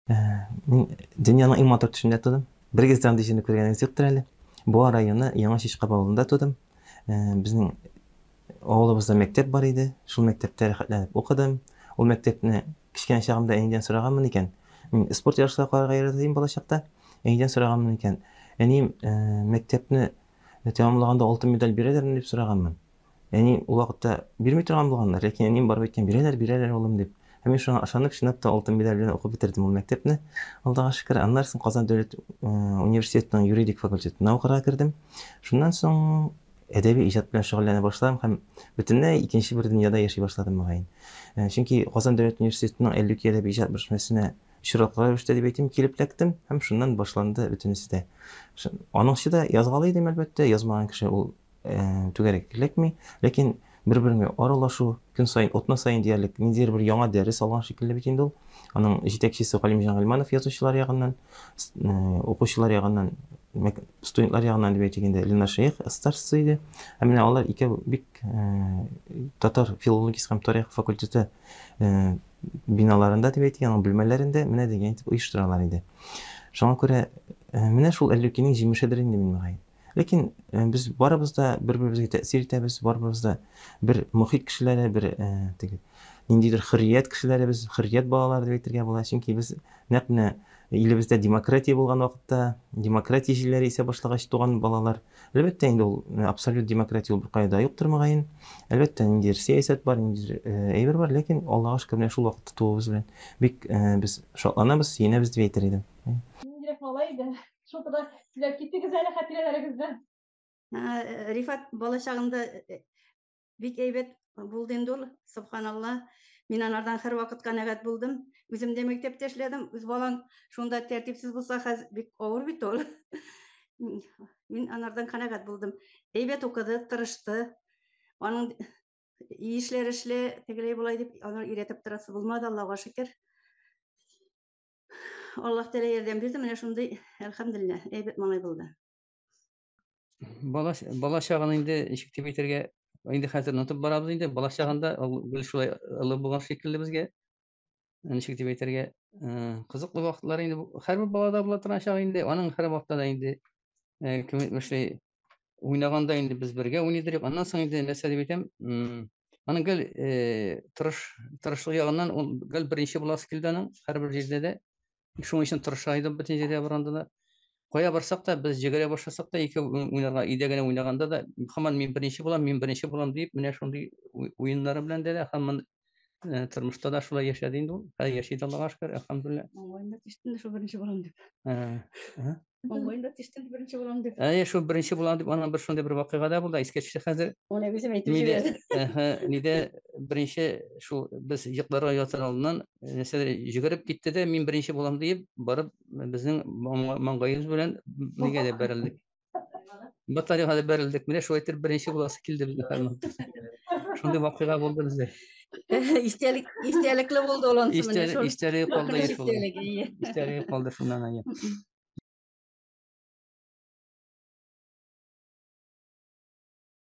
Мин дөньяның иң матур төшендә тудым. Берегез дә андый җирне күргәнегез юктыр әле. Буа районы Яңа Чишкаба авылында тудым. Безнең авылыбызда мәктәп бар иде. Шул мәктәптә рәхәтләнеп укыдым. Ул мәктәпне кечкенә чагымда әнидән сораганмын икән. Мин спорт ярышлары карарга ярата идем балачакта. Әнидән сораганмын икән. Әнием, мәктәпне тәмамлаганда алтын медаль бирәләрме дип сораганмын. Әни ул вакытта бирми торган булганнар, ләкин әнием барып әйткән, бирәләр, бирәләр, улым, дип. Һәм мин шуңа ышанып, чынлап та алтын медаль белән укып бетердем ул мәктәпне. Аллага шөкер. Аннан соң Казан дәүләт университетының юридик факультетына укырга кердем. Шуннан соң әдәби иҗат белән шөгыльләнә башладым һәм бөтенләй икенче бер дөньяда яши башладым мөгаен. Чөнки Казан дәүләт университетының Әллүки әдәби иҗат берләшмәсенә очраклы рәвештә дип әйтим, килеп эләктем һәм шуннан башланды бөтенесе дә. Аныңчы да язгалый идем, әлбәттә, язмаган кеше ул түгәрәк эләкми, ләкин бер-береңә аралашу, көн саен, атна саен диярлек ниндидер бер яңа дәрес алган шикелле бит инде ул. Аның җитәкчесе Галимҗан Гыйльманов язучылар ягыннан, укучылар ягыннан, студентлар ягыннан дип әйтик инде, Ленар Шәех старшысы иде. Һәм менә алар икәү бик татар филологиясе һәм тарих факультеты биналарында дип әйтик, аның бүлмәләрендә менә дигән итеп оештыралар иде. Шуңа күрә менә шул Әллүкинең җимешедер инде мин мөгаен. Ләкин без барыбыз да бер-беребезгә тәэсир итәбез, барыбыз да бер мохит кешеләре, бер теге ниндидер хөррият кешеләре без, хөррият балалары дип әйтергә була. Чөнки без нәкъ менә илебездә демократия булган вакытта, демократия җилләре исә башлагач туган балалар. Әлбәттә инде ул абсолют демократия ул беркая да юктыр мөгаен. Әлбәттә ниндидер сәясәт бар, ниндидер әйбер бар, ләкин Аллага шөкер менә шул вакытта тууыбыз белән бик без шатланабыз, сөенәбез дип әйтер идем. Ниндирәк малай иде? Шул турыда сөйләп киттегез әле хатирәләрегездә. Рифат бала чагында бик әйбәт булды инде ул, субханалла. Мин анардан һәрвакыт канәгать булдым. Үзем дә мәктәптә эшләдем. Үз балаң шунда тәртипсез булса, хәзер бик авыр бит ул. Мин анардан канәгать булдым. Әйбәт укыды, тырышты. Аның эшләр эшле, тегеләй болай дип аны өйрәтеп торасы булмады, Аллага шөкер. Аллаһ Тәгалә ярдәм бирде, менә шундый, әлхәмдүлилләһ, әйбәт малай булды. Бала, бала чагын инде ничек дип әйтергә, инде хәзер онытып барабыз инде, бала чагында ул гел шулай ылы булган шикелле безгә. Ничек дип әйтергә, кызыклы вакытлар инде һәрбер балада була торган чак инде, аның һәр вакытта да инде кем әйтмешли, уйнаганда инде без бергә уйныйдыр, аннан соң инде нәрсә дип әйтәм, аның гел тырыш, тырышлык ягыннан ул гел беренче буласы килде аның һәрбер җирдә дә. Шуның өчен тырыша иде бөтен җиргә барганда да. Кая барсак та, без җигерә башласак та, икәү уйнарга, өйдә генә уйнаганда да, һаман мин беренче булам, мин беренче булам дип, менә шундый уеннары белән дә, һаман тормышта да шулай яшәде инде ул. Хәзер яши дә Аллага шөкер, әлхәмдүлилләһ. Маңгаенда тиштем дә шул беренче булам дип. Маңгаенда тиштем беренче булам дип. Әйе, шул беренче булам дип, аның бер шундый бер вакыйга да булды, искә төште хәзер. Аны үзем әйтеп җибәрдем. Нидә беренче шул без йокларга ятар алдыннан нәрсәдер йөгереп китте дә, мин беренче булам диеп, барып безнең маңгаебыз белән нигә дә бәрелдек. Батареяга да бәрелдек. Менә шулай итеп беренче буласы килде безнең һәрвакыт. Шундый вакыйга булды бездә. Истәлек, истәлекле булды ул анысы менә шул. Истәлеге калды шул. Истәлеге калды шуннан әйе.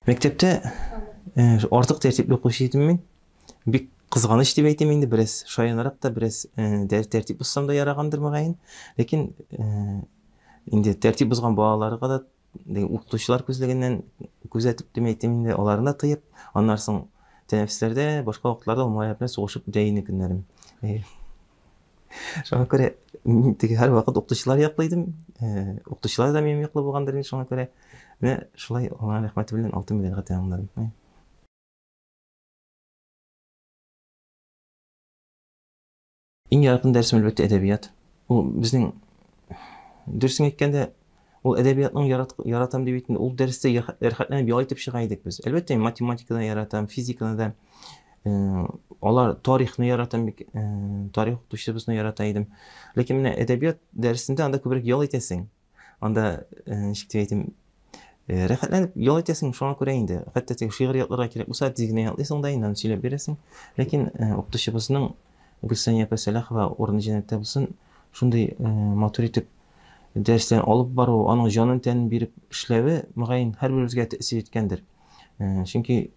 Мәктәптә артык тәртипле укучы идем мин. Бик кызганыч дип әйтим инде, бераз шаянрак та, бераз тәртип бозсам да ярагандыр мөгаен. Ләкин инде тәртип бозган балаларга да укытучылар күзлегеннән күзәтеп дип әйтим инде, аларны да тыеп, аннан соң тәнәфесләрдә, башка вакытларда ул малайлар белән сугышып үтә иде көннәрем. Шуңа күрә мин теге һәрвакыт укытучылар яклы идем. Укытучылар да минем яклы булгандыр инде, шуңа күрә менә шулай Аллаһның рәхмәте белән алтын медальгә тәмамладым. Иң яраткан дәресем, әлбәттә, әдәбият. Ул безнең, дөресен әйткәндә, ул әдәбиятның ярат, яратам дип әйтмим, ул дәрестә рәхәтләнеп ял итеп чыга идек без. Әлбәттә, мин математиканы яратам, физиканы да. Алар тарихны яратам бик, тарих укытучыбызны ярата идем. Ләкин менә әдәбият дәресендә анда күбрәк ял итәсең. Анда, ничек дип әйтим, рәхәтләнеп ял итәсең, шуңа күрә инде. Хәтта теге шигырь ятларга кирәк булса, тиз генә ятлыйсың да инде, аны сөйләп бирәсең. Ләкин укытучыбызның Гөлсания апа Сәлахова, урыны җәннәттә булсын, шундый матур итеп дәресләрен алып бару, аның җанын тәнен биреп эшләве, мөгаен, һәрберебезгә тәэсир иткәндер. Чөнки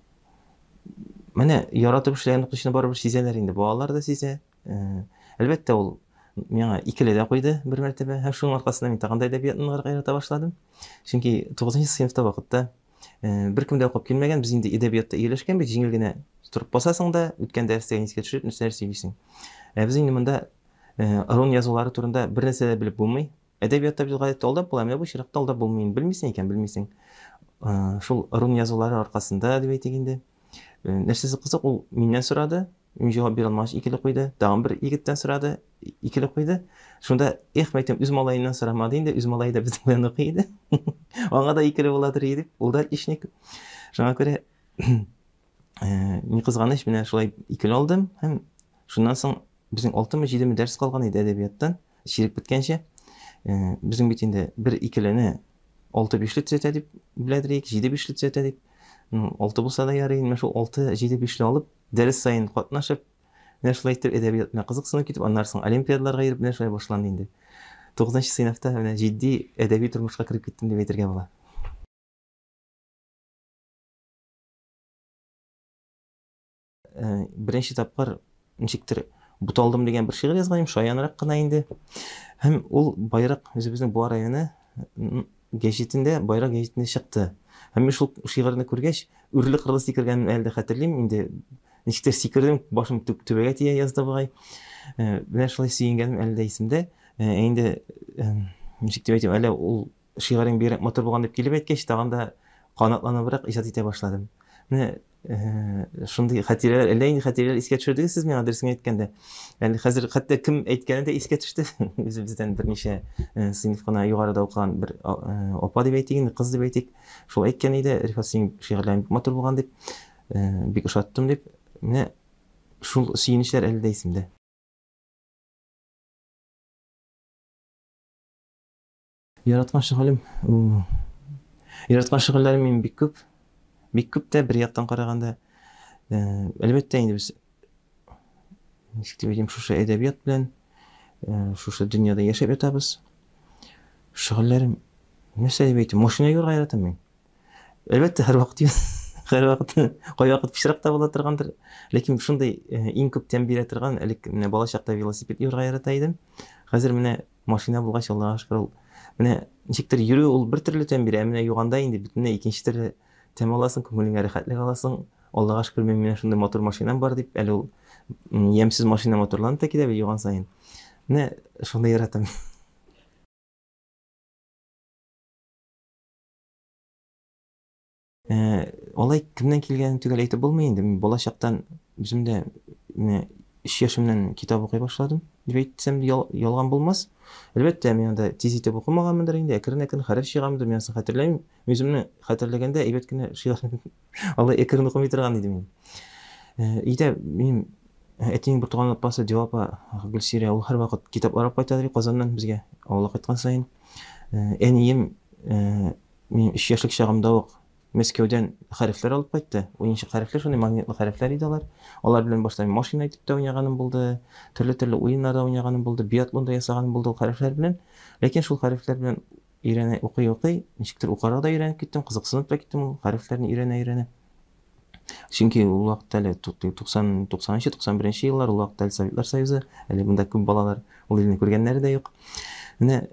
менә яратып эшләгән укытучыны барыбер сизәләр инде, балалар да сизә. Әлбәттә, ул Миңа икеле дә куйды бер мәртәбә. Һәм шуның аркасында мин тагын да әдәбиятны ныграк ярата башладым. Чөнки 9 сыйныфта вакытта беркем дә укып килмәгән, без инде әдәбиятта ияләшкән бит, җиңел генә торып басасың да, үткән дәрестә искә төшереп, нәрсәләр сөйлисең. Ә без инде монда рун язулары турында бер нәрсә дә белеп булмый. Әдәбиятта бит гадәттә алдап була, менә бу очракта алдап булмый. Белмисең икән, белмисең. Шул рун язулары аркасында дип әйтик инде. Нәрсәсе кызык, ул миннән сорады, мин җавап бирә алмагач, икеле куйды. Тагын бер егеттән сорады, икеле куйды. Шунда, эх, мәйтәм, үз малаеннан сорамады инде, үз малае да безнең белән укый иде. Аңа да икеле буладыр иде, ул да отличник. Шуңа күрә ни кызганыч, менә шулай икеле алдым һәм шуннан соң безнең алтымы, җидеме дәрес калган иде әдәбияттан, чирек беткәнчә. Безнең бит инде бер икелене алты бишле төзәтә дип беләдер идек, җиде бишле төзәтә дип. Ну, алты булса да ярый, менә шул алты, җиде бишле алып, дәрес саен катнашып, менә шулай итеп әдәбият белән кызыксынып китеп, аннары соң олимпиадаларга йөреп, менә шулай башланды инде. 9 сыйныфта менә җитди әдәби тормышка кереп киттем дип әйтергә була. Беренче тапкыр ничектер буталдым дигән бер шигырь язган идем, шаянрак кына инде. Һәм ул Байрак, үзебезнең Буа районы гәҗитендә, Байрак гәҗитендә чыкты. Һәм мин шул шигырьне күргәч, үрле-кырлы сикергәнемне әле дә хәтерлим. Инде ничектер сикердем, башым түбәгә тия язды бугай. Менә шулай сөенгәнем әле дә исемдә. Инде ничек дип әйтим, әле ул шигырең бигрәк матур булган дип килеп әйткәч, тагын да канатланыбрак иҗат итә башладым. Менә шундый хатирәләр, әллә инде хатирәләр искә төшердегез сез миңа, дөресен әйткәндә. Әле хәзер хәтта кем әйткәне дә искә төште. Үзебездән берничә сыйныф кына югарыда укыган бер апа дип әйтик инде, кыз дип әйтик. Шул әйткән иде, Рифат, синең шигырьләрең бик матур булган дип, бик ошаттым дип. Менә шул сөенечләр әле дә исемдә. Яраткан шөгылем, яраткан шөгыльләрем минем бик күп. Бик күп тә бер яктан караганда, әлбәттә инде без ничек дип әйтим, шушы әдәбият белән, шушы дөньяда яшәп ятабыз. Шөгыльләрем, нәрсә дип әйтим, машина юрга яратам мин. Әлбәттә, һәрвакыт һәрвакыт кайвакыт пычрак та була торгандыр. Ләкин шундый иң күп тәм бирә торган, элек менә балачакта велосипед юрга ярата идем. Хәзер менә машина булгач, Аллага шөкер, ул менә ничектер йөрү ул бер төрле тәм бирә, ә менә юганда инде бөтенләй икенче төрле тәм аласың, күңелеңә рәхәтлек аласың. Аллага шөкер, минем менә шундый матур машинам бар дип, әле ул ямьсез машина матурланып та китә бит юган саен. Менә шуны яратам. Алай кемнән килгәнен төгәл әйтеп булмый инде. Мин бала чактан үзем дә менә 3 яшемнән китап укый башладым дип әйтсәм ялган булмас. Әлбәттә, мин анда тиз итеп укымаганмындыр инде, әкрен-әкрен хәреф җыйганмындыр, мин анысын хәтерләмим. Үземне хәтерләгәндә әйбәт кенә шигырь алай әкрен укымый торган идем мин. Өйдә минем әтинең бер туган апасы Дива апа Гөлсирә, ул һәрвакыт китаплар алып кайта иде Казаннан безгә, авылга кайткан саен. Әнием Мин өч яшьлек чагымда ук Мәскәүдән хәрефләр алып кайтты. Уенчык хәрефләр, шундый магнитлы хәрефләр иде алар. Алар белән башта мин машина итеп тә уйнаганым булды, төрле-төрле уеннар да уйнаганым булды, биатлон да ясаганым булды ул хәрефләр белән. Ләкин шул хәрефләр белән өйрәнә, укый-укый, ничектер укырга да өйрәнеп киттем, кызыксынып та киттем ул хәрефләрне өйрәнә-өйрәнә. Чөнки ул вакытта әле 90, 90 91 еллар, ул вакытта әле Советлар Союзы, әле монда күп балалар ул илне күргәннәре дә юк. Менә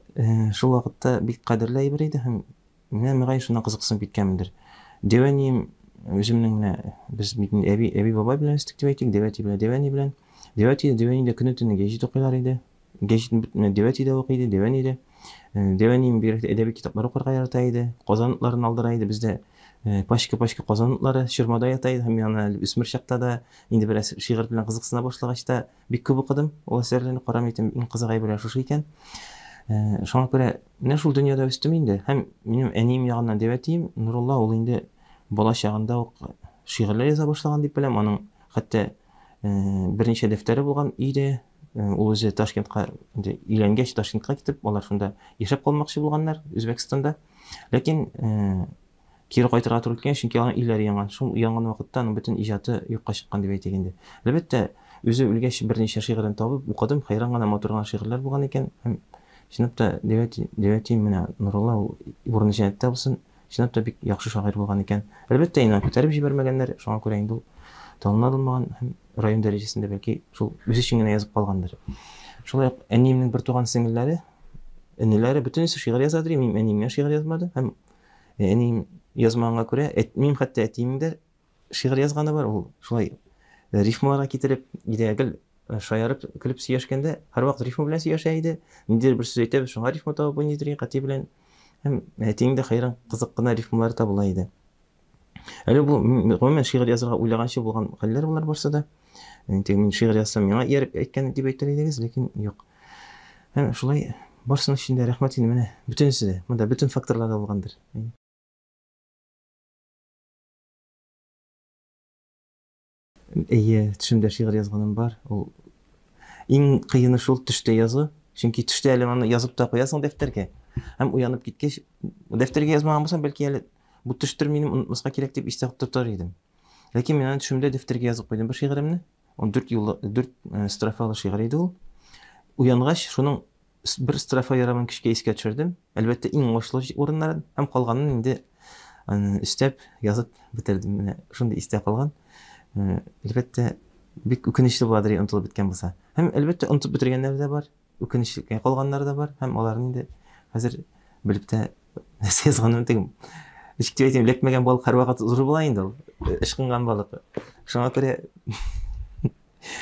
шул вакытта бик кадерле әйбер иде һәм менә мөгаен шуннан кызыксынып киткәнмендер. Дәү әнием үземнең менә без бит әби, әби бабай белән үстек дип әйтик, дәү әти белән дәү әни белән. Дәү әти, дәү әни дә көне-төне гәҗит укыйлар иде. Гәҗитне бөтенләй дәү әти дә укый иде, дәү әни дә. Дәү әнием бигрәк тә әдәби китаплар укырга ярата иде. Казан утларын алдыра иде. Бездә пачка-пачка Казан утлары чормада ята иде. Һәм мин аны әле үсмер чакта да, инде бераз шигырь белән кызыксына башлагач та, бик күп укыдым. Ул әсәрләрне карамый идем, иң кызык әйберләр шушы икән. Шуңа күрә менә шул дөньяда үстем инде. Һәм минем әнием ягыннан дәү әтием Нурулла, ул инде бала чагында ук шигырьләр яза башлаган дип беләм. Аның хәтта берничә дәфтәре булган өйдә. Ул үзе Ташкентка инде өйләнгәч Ташкентка китеп, алар шунда яшәп калмакчы булганнар, Үзбәкстанда. Ләкин кире кайтырга туры килгән, чөнки аның өйләре янган. Шул янган вакытта аның бөтен иҗаты юкка чыккан дип әйтик инде. Әлбәттә, үзе үлгәч берничә шигырен табып укыдым, хәйран гына матур гына шигырьләр булган икән. Һәм чынлап та дәү әти менә Нурулла, ул урыны җәннәттә булсын. Чынлап та бик яхшы шагыйрь булган икән. Әлбәттә, инде аны күтәреп җибәрмәгәннәр, шуңа күрә инде ул танылмаган һәм район дәрәҗәсендә бәлки шул үзе өчен генә язып калгандыр. Шулай ук әниемнең бертуган сеңелләре, энеләре бөтенесе шигырь язадыр, минем әнием генә шигырь язмады. Һәм әнием язмаганга күрә, минем хәтта әтиемнең дә шигырь язганы бар, ул шулай рифмаларга китереп, өйдә гел шаярып, көлеп сөйләшкәндә, һәрвакыт рифма белән сөйләшә иде. Ниндидер бер сүз әйтәбез, шуңа рифма табып уйныйдыр идек әти белән. Һәм әтинең дә хәйран кызык кына рифмалары табыла иде. Әле бу гомумән шигырь язарга уйлаганчы булган хәлләр болар барсы да. Инде мин шигырь язсам, миңа ияреп әйткән дип әйтер идегез, ләкин юк. Һәм шулай барсының өчен дә рәхмәт инде менә бөтенесе дә. Монда бөтен факторлар да булгандыр. Әйе, төшемдә шигырь язганым бар. Ул иң кыены шул төштә язу. Чөнки төштә әле аны язып та куясың дәфтәргә. Һәм уянып киткәч, дәфтәргә язмаган булсам, бәлки әле бу төштер минем онытмаска кирәк дип истә тотар идем. Ләкин мин аны төшемдә дәфтәргә язып куйдым бер шигыремне. Ул дүрт юллы, дүрт строфалы шигырь иде ул. Уянгач, шуның бер строфа ярымын көчкә искә төшердем. Әлбәттә, иң уңышлы урыннарын һәм калганын инде өстәп язып бетердем. Менә шундый истә калган. Әлбәттә, бик үкенечле буладыр, онытылып беткән булса. Һәм әлбәттә, онытып бетергәннәр дә бар, үкенечкә калганнар да бар һәм аларны инде хәзер белеп тә нәрсә язганын теге ничек дип әйтим, эләкмәгән балык һәрвакыт зур була инде ул, ычкынган балык. Шуңа күрә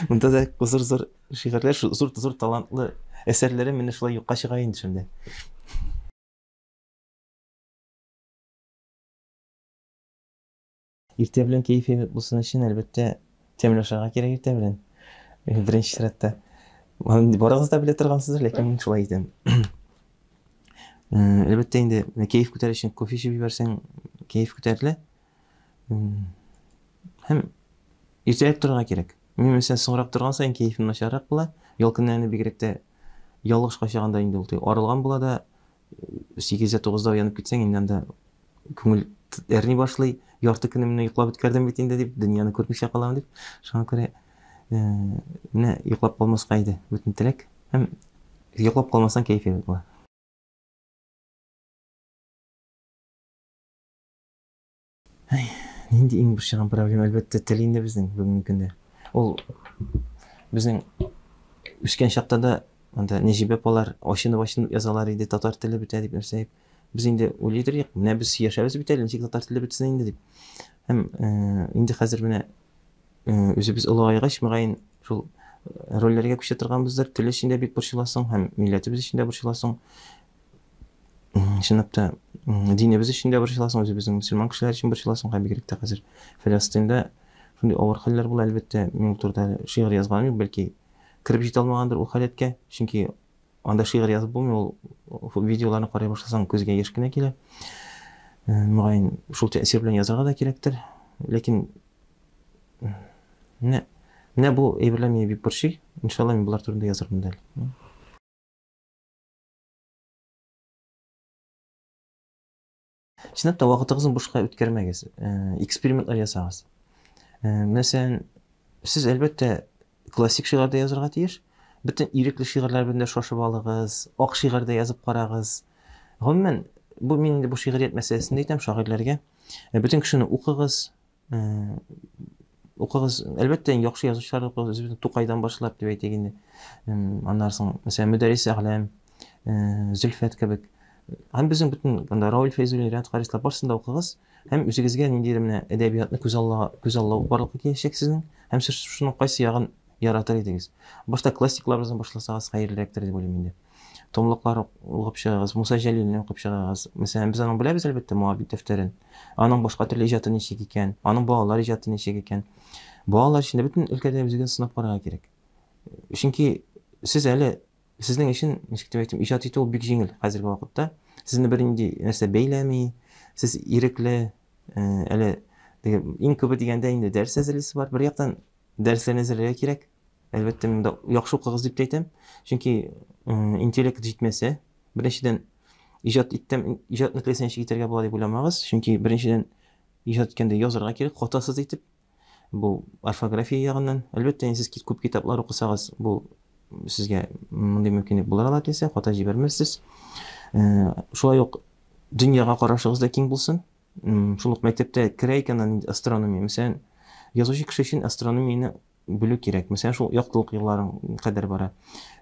монда да зур-зур шигырьләр, зур-зур талантлы әсәрләре менә шулай юкка чыга инде шунда. Иртә белән кәеф әйбәт булсын өчен, әлбәттә, тәмле ашарга кирәк иртә белән. Беренче чиратта. Барыгыз да белә торгансыздыр, ләкин мин шулай итәм. Әлбәттә инде кәеф күтәрер өчен кофе эчеп җибәрсәң, кәеф күтәрелә. Һәм иртәрәк торырга кирәк. Мин мәсәлән соңрак торган саен кәефем начаррак була. Ял көннәрендә бигрәк тә ялгыш кайчаганда инде ул арылган була да, 8-дә 9-да уянып китсәң, инде анда күңел әрни башлый. Ярты көнемне йоклап үткәрдем бит инде дип, дөньяны күрмичә калам дип. Шуңа күрә менә йоклап калмаска иде бөтен теләк. Һәм йоклап калмасаң кәеф әйбәт була. Әй, нинди иң борчыган проблема, әлбәттә, тел инде безнең бүгенге көндә. Ул безнең үскән чакта да анда Нәҗибә апалар ачынып-ачынып язалар иде, татар теле бетә дип нәрсә дип. Без инде уйлыйдыр идек, менә без яшәбез бит әле, ничек татар теле бетсен инде дип. Һәм инде хәзер менә үзебез олыгайгач, мөгаен, шул рольләргә күчә торганбыздыр. Тел өчен дә бик борчыласың һәм милләтебез өчен дә борчыласың. Чынлап та, динебез өчен дә борчыласың, үзебезнең мөселман кешеләр өчен борчыласың, һәм бигрәк тә хәзер Фәләстиндә шундый авыр хәлләр була, әлбәттә, мин ул турыда әле шигырь язганым юк, бәлки кереп җитә алмагандыр ул халәткә, чөнки анда шигырь язып булмый, ул видеоларны карый башласаң, күзгә яшь кенә килә. Мөгаен, шул тәэсир белән язарга да кирәктер. Ләкин менә бу әйберләр мине бик борчый. Иншалла, мин болар турында язармын да әле. Чынлап та вакытыгызны бушка үткәрмәгез, экспериментлар ясагыз. Мәсәлән, сез әлбәттә классик шигырь дә язарга тиеш. Бөтен ирекле шигырьләр белән дә шашып алыгыз, ак шигырь дә язып карагыз. Гомумән, бу мин инде бу шигърият мәсьәләсен дә әйтәм шагыйрьләргә. Бөтен кешене укыгыз, укыгыз. Әлбәттә, иң яхшы язучыларны укыгыз. Үзебезнең Тукайдан башлап дип әйтик инде. Аннан соң, мәсәлән, Мөдәррис Әгъләм, Зөлфәт кебек. Һәм безнең бөтен анда Равил Фәйзуллин, Ренат Харислар барысын да укыгыз. Һәм үзегезгә ниндидер менә әдәбиятны күзаллау барлыкка киләчәк сезнең. Һәм сез шуның кайсы ягын яратыр идегез. Башта классикларыбыздан башласагыз хәерлерәктер дип уйлыйм инде. Томлыклар укып чыгыгыз, Муса Җәлилне укып чыгыгыз. Мәсәлән, без аның беләбез әлбәттә Моабит дәфтәрен. Аның башка төрле иҗаты ничек икән, аның балалар иҗаты ничек икән. Балалар өчен дә бөтен өлкәдә үзегезне сынап карарга кирәк. Чөнки сез әле сезнең өчен, ничек дип әйтим, иҗат итү ул бик җиңел хәзерге вакытта. Сезне бернинди нәрсә бәйләми, сез ирекле, әле теге иң күбе дигәндә инде дәрес әзерлисе бар. Бер яктан дәресләрне әзерләргә кирәк. Әлбәттә, монда яхшы укыгыз дип тә әйтәм. Чөнки интеллект җитмәсә, беренчедән, иҗат иттем, иҗатны теләсә ничек итәргә була дип уйламагыз. Чөнки беренчедән, иҗат иткәндә язарга кирәк, хатасыз итеп. Бу орфография ягыннан. Әлбәттә, инде сез күп китаплар укысагыз, бу сезгә мондый мөмкинлек булыр ала килсә, хата җибәрмәссез. Шулай ук дөньяга карашыгыз да киң булсын. Шул ук мәктәптә керә икән анда астрономия. Мәсәлән, язучы кеше өчен астрономияне белү кирәк. Мәсәлән, шул яктылык юлларын кадәр бара.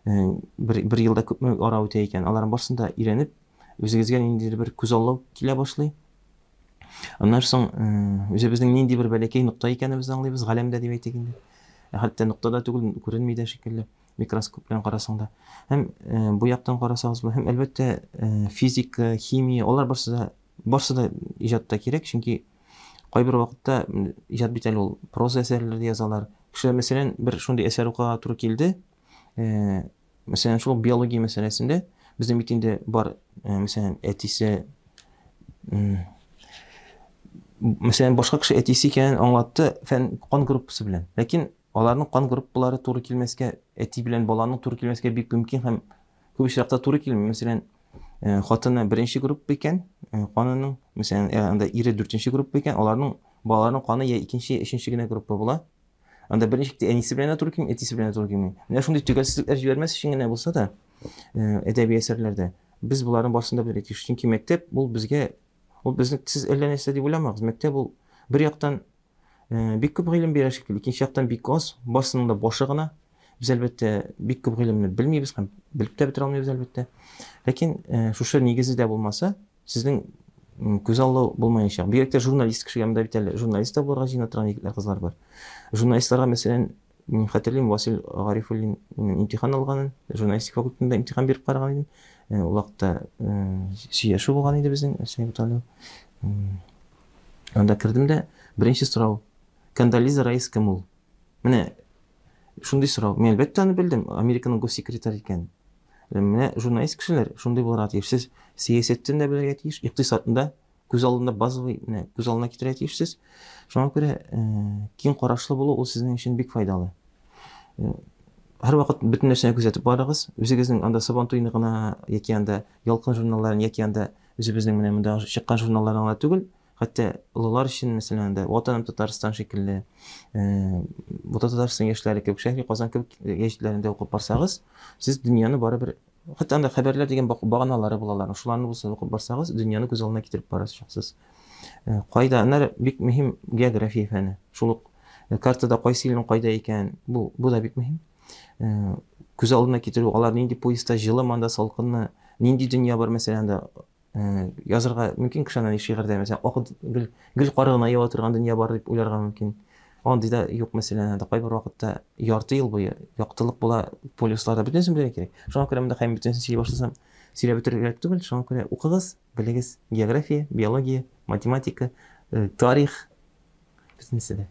Бер елда күпме ара үтә икән. Аларның барысын да өйрәнеп, үзегезгә ниндидер бер күзаллау килә башлый. Аннан соң үзебезнең нинди бер бәләкәй нокта икәнебезне аңлыйбыз, галәмдә дип әйтик инде. Хәтта нокта да түгел, күренми дә шикелле, микроскоп белән карасаң да. Һәм бу яктан карасагыз, һәм әлбәттә физика, химия, алар барысы да иҗатта кирәк, чөнки кайбер вакытта иҗат бит әле ул проза әсәрләре дә язалар. Кешеләр, мәсәлән, бер шундый әсәр укырга туры килде. Мәсәлән, шул биология мәсьәләсендә безнең бит инде бар, мәсәлән, әтисе, мәсәлән, башка кеше әтисе икәнен аңлатты фән кан группасы белән. Ләкин аларның кан группалары туры килмәскә, әти белән баланың туры килмәскә бик мөмкин һәм күп очракта туры килми. Мәсәлән, хатыны беренче группа икән, канының, мәсәлән, анда ире дүртенче группа икән, аларның балаларның каны я икенче, я өченче генә группа була. Анда берничек тә әнисе белән дә туры килми, әтисе белән дә туры килми. Менә шундый төгәлсезлекләр җибәрмәс өчен генә булса да, әдәби әсәрләрдә без боларның барысын да белергә тиеш. Чөнки мәктәп ул безгә, ул безне сез әллә нәрсә дип уйламагыз. Мәктәп ул бер яктан бик күп гыйлем бирә шикелле, икенче яктан бик аз, барысының да башы гына. Без әлбәттә бик күп гыйлемне белмибез һәм белеп тә бетерә алмыйбыз әлбәттә. Ләкин шушы нигезе дә булмаса, сезнең күз аллау булмаячак. Бигрәк тә журналист кешегә, монда бит әле журналист та булырга җыена торган егетләр, кызлар бар. Журналистларга, мәсәлән, мин хәтерлим, Васил Гарифуллин миннән имтихан алганын, журналистика факультетында имтихан биреп караган идем. Ул вакытта сөйләшү булган иде безнең, Арсений Буталев. Анда кердем дә, беренче сорау, Кондолиза Райс кем ул? Менә шундый сорау. Мин әлбәттә аны белдем, Американың госсекретарь икән. Менә журналист кешеләр шундый булырга тиеш. Сез сәясәттән дә белергә тиеш, икътисадны да күз алдында базовый, менә күз алдына китерергә тиешсез. Шуңа күрә киң карашлы булу ул сезнең өчен бик файдалы. Һәрвакыт бөтен нәрсәне күзәтеп барыгыз. Үзегезнең анда Сабан туйны гына яки анда Ялкын журналларын яки анда үзебезнең менә монда чыккан журналларны гына түгел, хәтта олылар өчен, мәсәлән, анда Ватаным Татарстан шикелле, Ватан Татарстан яшьләре кебек, Шәһри Казан кебек гәҗитләрендә укып барсагыз, сез дөньяны барыбер, хәтта анда хәбәрләр дигән баганалары булалар, шуларны булса укып барсагыз, дөньяны күз алдына китереп барачаксыз. Кайда, аннары бик мөһим география фәне. Шул ук картада кайсы илнең кайда икән, бу да бик мөһим. Күз алдына китерү, алар нинди поездда, җылымы анда, салкынмы, нинди дөнья бар, мәсәлән, анда язырга мөмкин кеше аны шигырьдә, мәсәлән, ак гел кар гына ява торган дөнья бар дип уйларга мөмкин. Андый да юк, мәсәлән, анда кайбер вакытта ярты ел буе яктылык була полюсларда, бөтенесен белергә кирәк. Шуңа күрә монда һәм бөтенесен сөйли башласам, сөйләп бетерергә кирәк түгел. Шуңа күрә укыгыз, белегез география, биология, математика, тарих, бөтенесе дә.